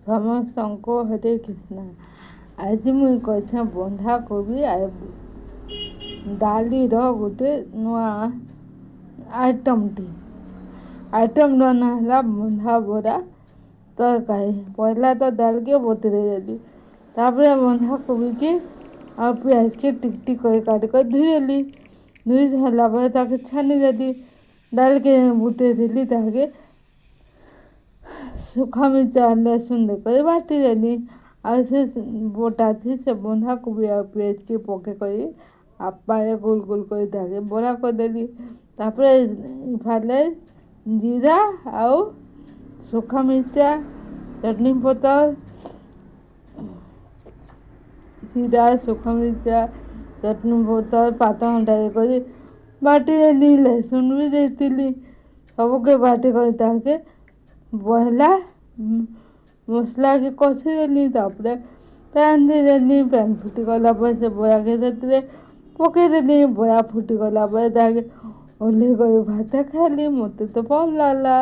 ସମସ୍ତଙ୍କୁ ହରେ କୃଷ୍ଣ। ଆଜି ମୁଇଁ କରିଛେଁ ବନ୍ଧାକୋବି ଆଉ ଡାଲିର ଗୋଟେ ନୂଆ ଆଇଟମ୍ଟେ। ଆଇଟମ୍ର ନାଁ ହେଲା ବନ୍ଧା ବରା ତରକାରୀ। ପହିଲା ତ ଡାଲ୍କେ ବତୁରେଇ ଦେଲି, ତାପରେ ବନ୍ଧାକୋବିକେ ଆଉ ପିଆଜ୍କେ ଟିକ୍ ଟିକ୍ କରି କାଟିକରି ଧୁଇଦେଲି। ଧୁଇ ସାରିଲା ପରେ ତାକେ ଛାନିଦେଲି। ଡାଲ୍କେ ବତୁରେଇଥିଲି, ତାହାକେ ଶୁଖା ମିର୍ଚା ଲେସୁନ୍ ଦେଇକରି ବାଟିଦେଲି, ଆଉ ସେ ବଟାଥି ସେ ବନ୍ଧାକୋବି ଆଉ ପିଆଜ୍କେ ପକେଇକରି ଆପାରେ ଗୋଲ୍ ଗୋଲ୍ କରି ତାହାକେ ବରା କରିଦେଲି। ତାପରେ ଇଫାଲେ ଜିରା ଆଉ ଶୁଖା ମିର୍ଚା ଚଟନି ପତର୍, ଜିରା ଶୁଖା ମିର୍ଚା ଚଟନି ପତର୍ ପାତଲ୍ଘଣ୍ଟା ଦେଇକରି ବାଟିଦେଲି। ଲେସୁନ୍ ବି ଦେଇଥିଲି। ସବୁକେ ବାଟିକରି ତାହାକେ ପହେଲା ମସ୍ଲାକେ କଷିଦେଲି, ତାପରେ ପାଏନ୍ ଦେଇଦେଲି। ପାଏନ୍ ଫୁଟିଗଲା ପରେ ସେ ବରାକେ ସେଥିରେ ପକେଇଦେଲି। ବରା ଫୁଟିଗଲା ପରେ ତାହାକେ ଓହ୍ଲେଇ କରି ଭାତ ଖାଇଲି। ମତେ ତ ଭଲ୍ ଲାଗ୍ଲା।